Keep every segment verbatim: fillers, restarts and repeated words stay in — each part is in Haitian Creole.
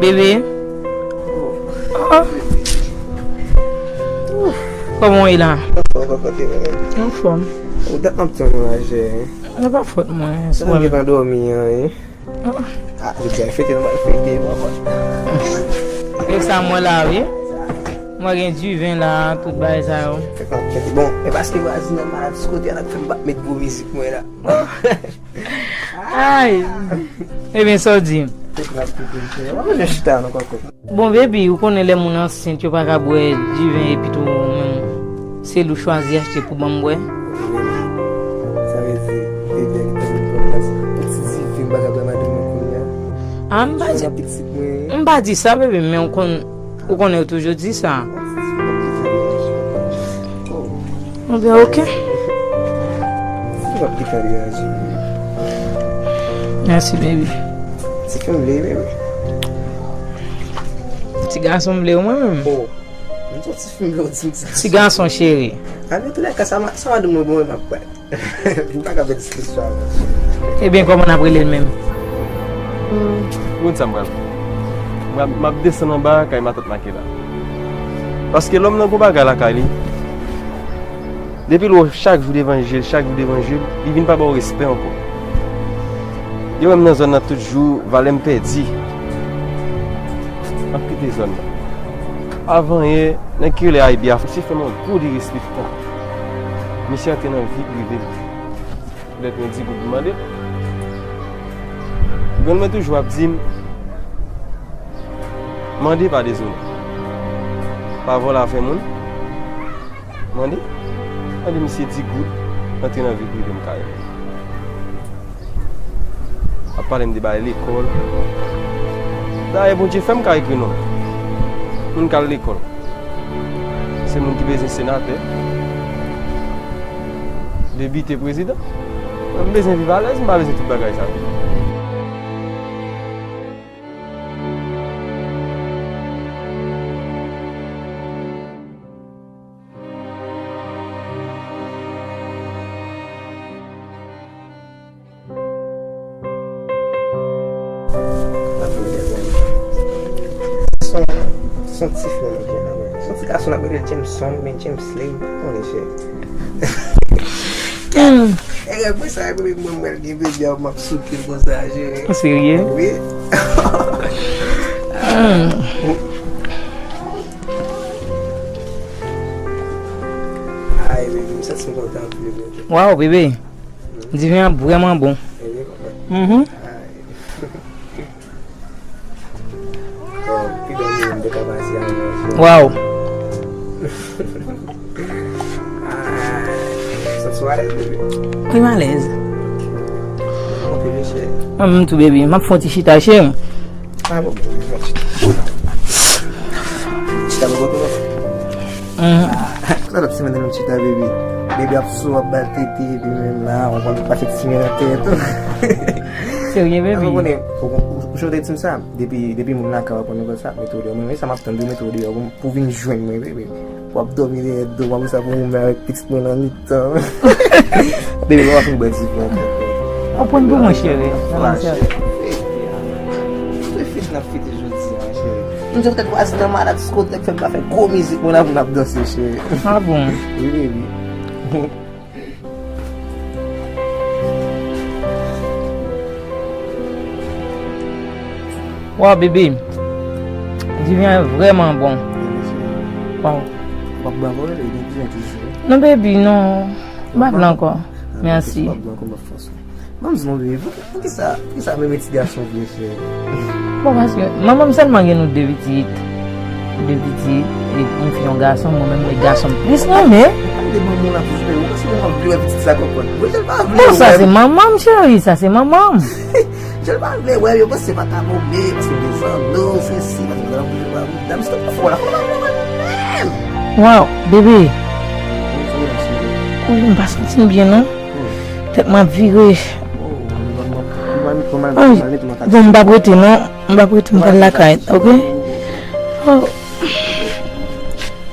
Bebe. Oh. Kòman w ye la? Anfòm, kote w ye? Anfòm. Ou dat m ap tann ou la, cheri. Se pa fòt mwen, se mwen menm. Gentan dòmi an, wi. Ah, jodi a fete, nou pral fete, papa. E sa mwen la, wi. Mwen gen diven la, tout bagay sa yo. Fèt n ap fete. Bon, e paske vwazin nan malad sou kote a, n ap fè m pa met gwo mizik mwen la. Ay! Ebyen, sa w di? Fèt n ap fete, cheri. W ap bezwen chita, non, kòkòt. Bon, baby, ou konnen lè moun ansent, yo pa ka bwè diven epi tou, ou menm, se li w chwazi achte pou ban m bwè. Sa vle di, baby, a gen tan pou plas. Yon ti diven, m pa ka bwè madanm mwen kounye a. Ah, m pa di, pitit mwen. M pa di sa, baby, men ou konn, ou konnen yo toujou di sa. Ebyen, ok. Ti fi w ap gentan deranj li. Mèsi, baby. Ti fi m vle, baby. Ti gason m vle, ou mwen menm. Oh, m di w ti fi m vle, w di m ti gason. Ti gason cheri. Antoulèka, sa ma-, sa madanm mwen ban mwen, m ap pran. M pa ka fè diskisyon avè w. Ebyen, kòman n ap rele l menm? Ou konn sa m pral fè? M ap, m ap desann anba kay matant Makela. Paske lòm nan gon bagay lakay li. Depi l wè w chak jou devan je l, chak jou devan je l, li vin pa ba w respè ankò. Li wè m nan zòn nan tout jou, valè m pèdi. M ap kite zòn nan. Avanyè, nèg ki rele Aybi a, misye fè m yon gwo derespektan. Misye antre nan vi prive m. Poutèt yon di goud m mande l. Grann mwen toujou ap di m, mande pa dezole. Pa vòlè afè moun. Mande, mande misye di goud, antre nan vi prive m kay mwen. Ap pale m de bagay lekòl. Dayè, Bondye fè m ka ekri non. Moun k al lekòl. Se moun ki bezwen senatè, depite, prezidan. Mwen, m bezwen viv alèz, m pa bezwen tout bagay sa yo. Se yon, se yon ti frè m gen la, wi. Se yon ti gason n ap rele Jameson, men Jamesley, m pa konnen, cheri. Hmm. E rèv mwen sa, e premye mwen, mwen gen bebe a, m ap souke l konsa, cheri. Ou serye? Wi. Hmm. Ay, bebe, m santi m kontan anpil, bebe. Waw, bebe. Diven an vrèman bon. Mhm. Waw. Wi, m alèz. Mwen menm tou, baby. M ap fè yon ti chita, cheri. Ah, bon, bon, bon. Chita bò kote w. Mhm. Sa lòt semèn nan chita, baby. Baby ap sou, ap ba l tete, epi menm la, w konn pa fè ti men nan tèt. Serye, baby? Ou konnen, ou, ou, ou chonje ti m sa, depi, depi moun lakay w ap pran nouvèl sa, mete w deyò. Mwen, men sa m ap tann, mete w deyò pou, pou vin jwenn mwen, baby. W ap dòmi dèyè do m, w ap sa pou mwen avèk pitit mwen nan mitan. Baby, w ap fin bwè diven ankò. W ap pran pou mwen, cheri. Nan mitan. Fè fèt n ap fete jodi a, cheri. M di poutèt vwazin nan malad sou kote k fè m pa fè gwo mizik mwen la pou n ap danse, cheri. Ah bon? Wi, baby. Waw, bebe. Diven an vrèman bon. Waw. W ap bwè ankò, wi, gen diven toujou. Non, bebe, non. M pa vle ankò. Mèsi. W ap bwè ankò, m ap fòse w. Ban m di non, bebe, poukisa, poukisa menm ti gason vle fè? Bon, paske manman m sèlman gen nou de pitit. De pitit, e yon fi, yon gason, mwen menm, e gason m plis renmen. Pale de manman w la toujou, men ou panse manman m vle wè pitit sa kòkòt? Bon, sa se manman m, cheri, sa se manman m. Jan l pa vle wè, yo panse pa ta bon, men paske m gen zanno, se si, paske zanno toujou pa bon. Dam, stop fò la, fò la, fò la, menm. Waw, bebe. Ou, m pa santi m byen, non. Tèt mwen ap vire. Ay, bon, m p ap rete non. M p ap rete, m pral lakay, ok? Oh.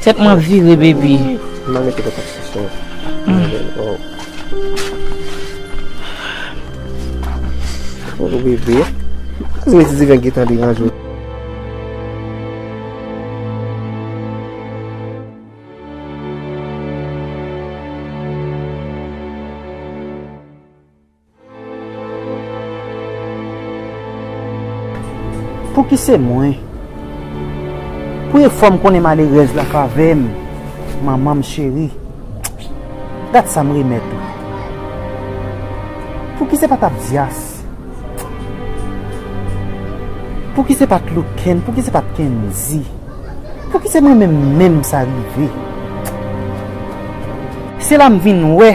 Tèt mwen ap vire, baby. M al mete kontak sou son. Oh. Oh, bebe. Di mwen ti diven gentan deranje w. Pouki se mwen? Premye fwa m konnen malerèz la favè m, manman m cheri. Gad sa m remèt ou. Pouki se pa t Abdias? Pouki se pa t Luken? Pouki se pa t Kenzi? Pouki se mwen menm menm sa rive? Se la m vin wè,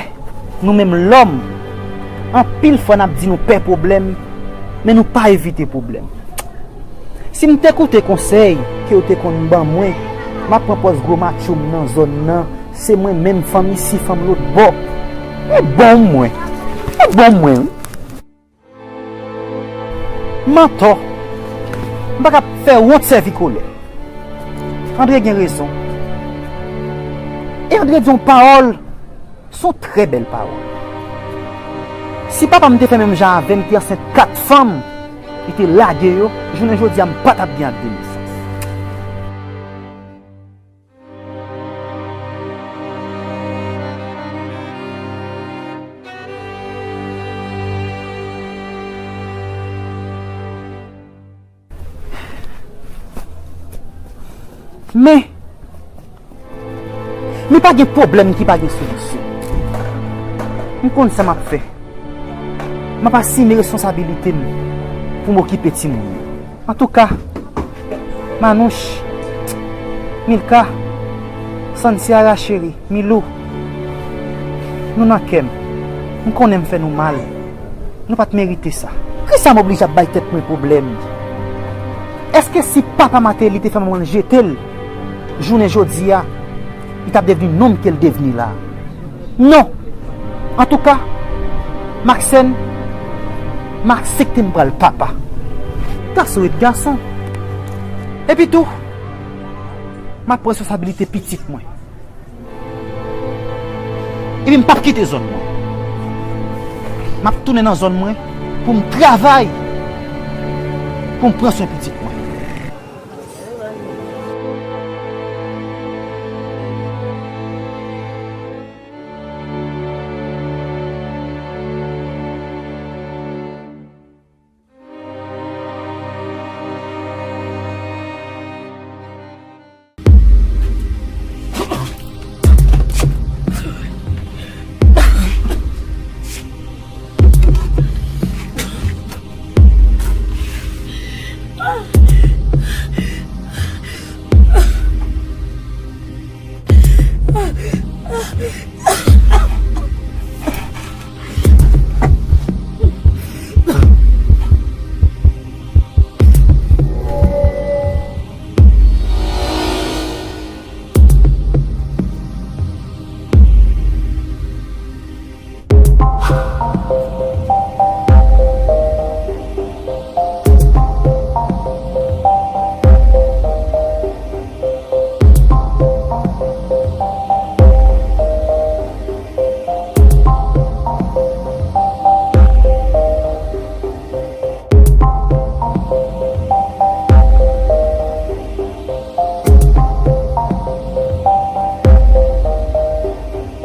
nou menm lòm, anpil fwa n ap di nou pè pwoblèm, men nou pa evite pwoblèm. Si m te koute konsèy ke yo te konn ban mwen, m ap pran pòz gwo matcho m nan zòn nan, se mwen menm fanm isi, fanm lòt bò. E bon mwen. E bon mwen, wi. Mantò. M pa ka fè wont sèvi kolè. Andre gen rezon. E Andre di yon pawòl, se yon trè bèl pawòl. Si papa m te fè menm jan avè m, te ansent kat fanm, li te lage yo, jounen jodi a m pa t ap gen ak de nesans. Men, men pa gen pwoblèm ki pa gen solisyon. M konn sa m ap fè. M ap asime responsabilite m pou m okipe timoun yo. Antouka, Manouch, Milka, Sansiara cheri, Milou, nou nan kè m. M konnen m fè nou mal. Nou pa t merite sa. Kisa m oblije ap bay tèt mwen pwoblèm? Èske si papa Martelly te fè manman l jete l, jounen jodi a, li t ap devni nonm ke l devni la? Non. Antouka, Maxène, m aksepte m pral papa. Gason ret gason. Epi tou, m ap pran responsabilite pitit mwen. Epi m p ap kite zòn mwen. M ap tounen nan zòn mwen pou m travay, pou m pran swen pitit mwen.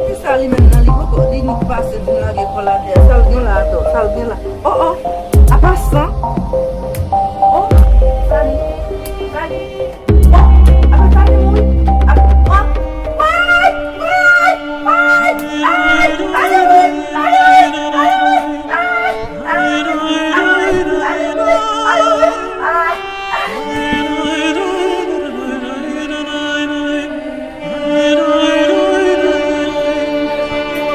Kisa li menm nan li poko, li nik pase vin lage kò l atè a. Sa l gen la atò, sa l gen la. Oh, oh, apa san. Oh, Sani, Sani. Oh, apa Sani mouri. Apa, oh, ay, ay, ay, ay, Sani mouri, Sani mouri, Sani mouri, ay.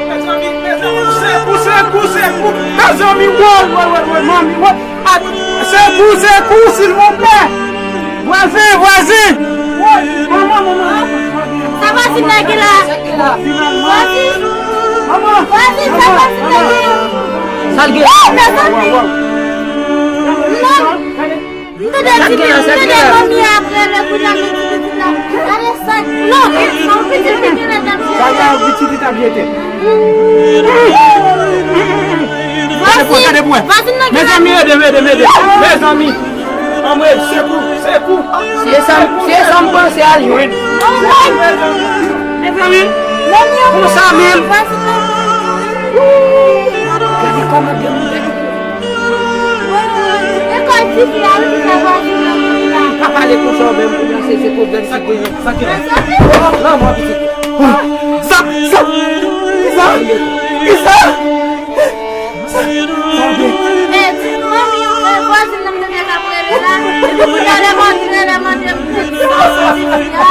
Mezanmi, mezanmi, sekou, sekou, sekou, mezanmi, woy, woy, woy, woy, manmi, woy, a, sekou, sekou, silvouplè. Vwazen, vwazen. Woy, manman, manman, a, sa vwazen nan ki la. Vwazen. Manman. Vwazen, sa vwazen nan ki la. Sa l gen? Eh, mezanmi. Non. M tande di, m tande manmi ap rele kounye a, li di pitit la. Gade sa. Non, e sa yon pitit ki genlè t ap jete. Sa yon pitit ki t ap jete. Gade pou, gade pou. Mezanmi, ede m, ede m, ede m. Mezanmi. Anmwey, sekou, sekou. Se sa, se sa m panse al jwenn. Mezanmi. Konsa menm. Gade kòman demoun gade. E kòl tifi a, wi, ki fè vwazen nan. Ale kouche w menm, kounya se, se pwoblèm, se pwoblèm. Sa ki la? Lanmò pitit. Sa, sa, kisa? Kisa? Sa w gen? E, ti manmi, e, vwazin nan m te gen k ap rele la. Epi kounye a lè m antre, lè m antre, m te di sa, sa w gen a?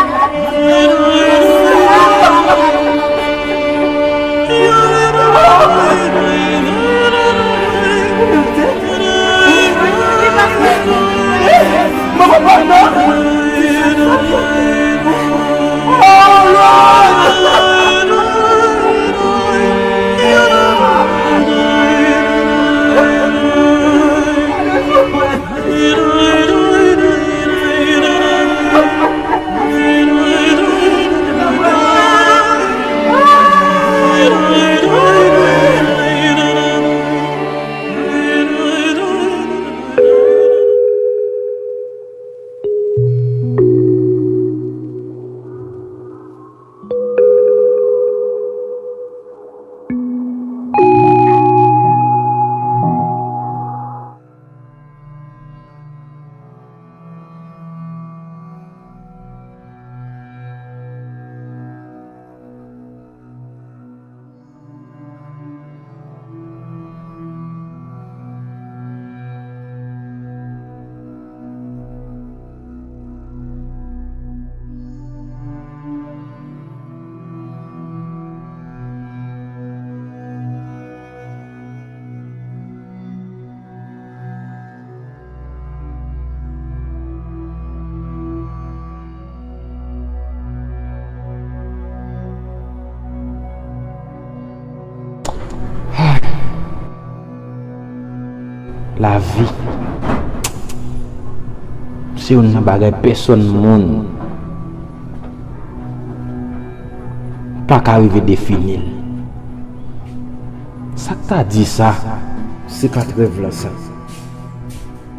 Lavi se youn nan bagay pèsonn moun pa ka rive defini l. Sa k ta di sa? Se pa t rèv la sa.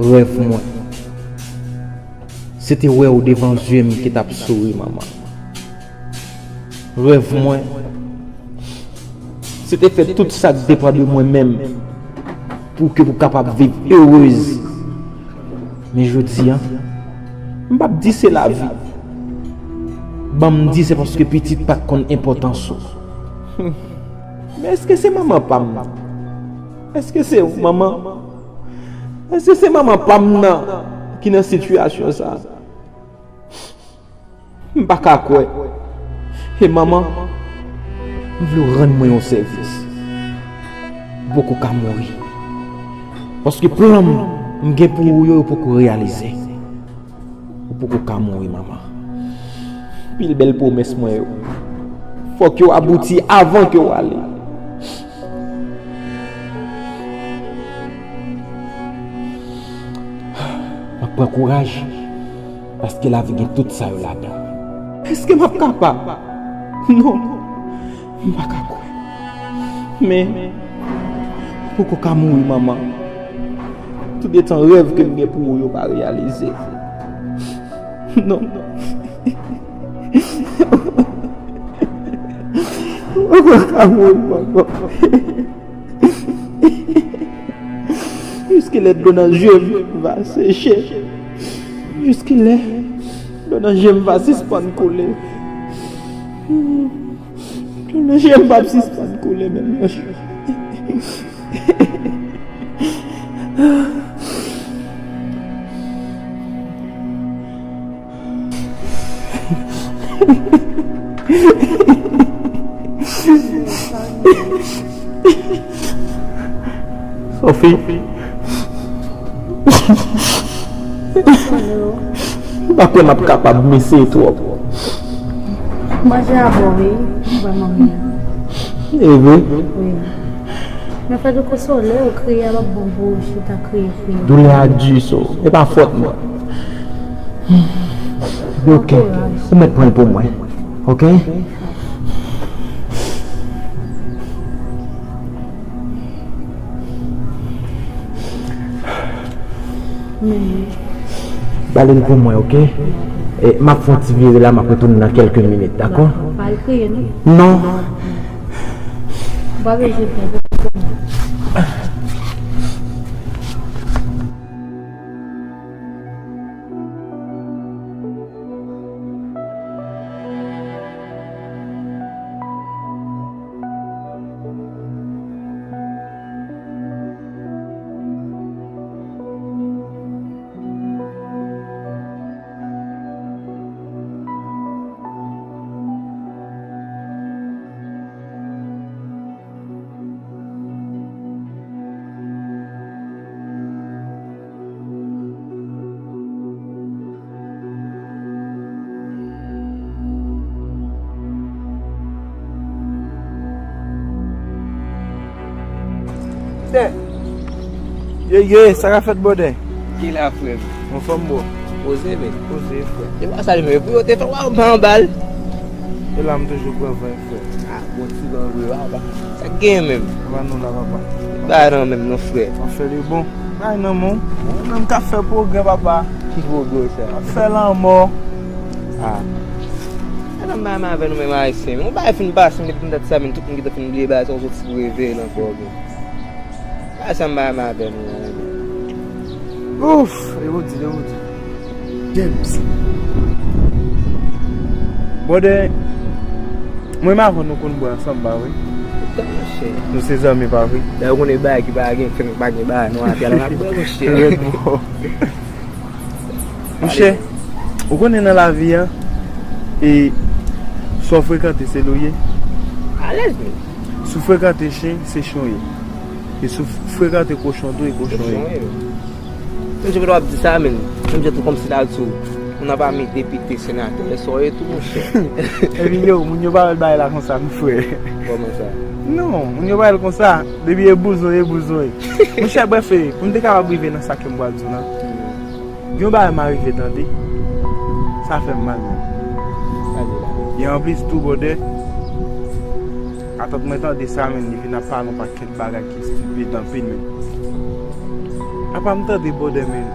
Rèv mwen, se te wè w devan zye m ki t ap souri, manman. Rèv mwen, se te fè tout sa k depann de mwen menm pou ke w kapab viv erez. Men jodi a, m p ap di se lavi. Ban m di se paske pitit pa t konn enpòtans ou. Men èske se manman pa m nan? Èske se ou, manman? Èske se manman pa m nan ki nan sitiyasyon sa a? M pa ka kwè. E manman, m vle w rann mwen yon sèvis. Ou poko ka mouri. Paske plan m, m gen pou ou yo, yo poko reyalize. Ou poko ka mouri, manman. Pil bèl pwomès mwen yo, fòk yo abouti avan ke w ale. M ap pran kouraj, paske lavi gen tout sa yo ladan. Èske m ap kapab? Non, m pa ka kwè. Men, ou poko ka mouri, manman. Toudetan rèv ke m gen pou ou yo pa reyalize. Non. Ou poko ka mouri, manman. Jiskilè dlo nan je m va seche? Jiskilè dlo nan je m va sispann koule? Dlo nan je m p ap sispann koule menm yon jou. Sophie. M pa kwè m ap kapab, m eseye twòp. Manje a bon, wi. M wè manmi an. E vre? Wi. Men fò w konsole w, kriye a p ap bon pou ou, chita kriye, kriye. Doulè a di so, e pa fòt mwen. Epi, ok, ou mèt pran l pou mwen, ok? Ba li l pou mwen, ok? E, m ap fè yon ti vire la, m ap retounen nan kèlke minit, dakò? Dakò. Pa al kriye, non? Non. Ou pa bezwen pè. Ye, ye, sa ka fèt, bòdè? Ki la, frè m? Anfòm, bro. Poze, men. Poze, frè. E pa sa li menm, pou yo te fè w pa anba l. E la, m toujou pran van, frè. Ah, bon ti van vre, papa. Sa k genyen menm? Papa, nou la, papa. Ba nan menm, non, frè. Anfen, li bon. Bay nan men w. Ou menm k ap fè pwogrè, papa. Ki pwogrè sa? Ap fè lanmò. Ah. Sa nan bay avè nou menm Ayisyen. Yon bagay fin pase, m depi m dat sa, men tout moun gentan fin bliye bagay sa, yon sòti pou reveye l ankò, men. Sa sa m pa renmen avè nou an, men. Ouf, e ou di, e ou di. James. Bòdè, mwen m avè w nou konn bwè ansanm, pa vre? Monchè. Nou se zanmi, pa vre? Dayè, ou konnen bagay ki pa gen fen, pa gen bagay, nou ap al, n ap bwè, monchè. Rèd, bro. Monchè, ou konnen nan lavi a, e sa w frekante, se li w ye. Alèz, men. Si w frekante chen, se chen w ye. E si w frekante kochon tou, e kochon w ye. Kochon w ye. Menm jan w ap di sa, men. Menm jan tou kòmsi la di w, moun ap ame depite, senatè, e sa w ye tou, monchè. Epi yo, moun yo pa wè bagay la konsa, non, frè. Kòman sa? Non, moun yo pa wè l konsa. Depi e bouzon, e bouzon. Monchè, brèf, e, pou m te kapab rive nan sa ke m pral di w la. Gen yon bagay m arive tande, sa fè m mal, men. E anplis tou, bòdè, atant mwen tande sa, men, li vin ap pale yon pakèt bagay ki estipid anpil, men. Apa m tande, bòdè, men,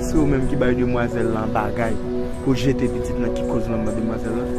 se ou menm ki bay demwazèl lan bagay pou jete pitit lan ki koz lanmò demwazèl lan?